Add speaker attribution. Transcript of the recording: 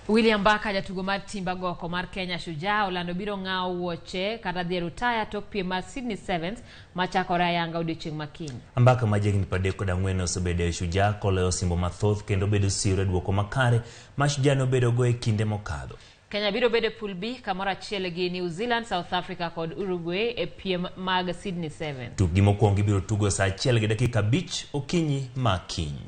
Speaker 1: William Mbaka, jatugo mar timb agoko mar Kenya Shujaa, olando biro ng'awo wuoche kata dhi e rutaya tok piem mar Sydney Sevens machakore ayanga odiochieng' ma kiny.
Speaker 2: Ambaka ma jahigni 34 osebedo e Shujaa koloyo osimbo mathoth kendo bedo siro e duoko makare ma Shujaa nobedogo e kinde mokadho.
Speaker 1: Kenya biro bedo e pool B kamoro achiel gi New Zealand, South Africa kod Uruguay e piem mag Sydney Sevens.
Speaker 2: Tukgi mokwongo ibiro tugo saa 1:05 okinyi ma kiny.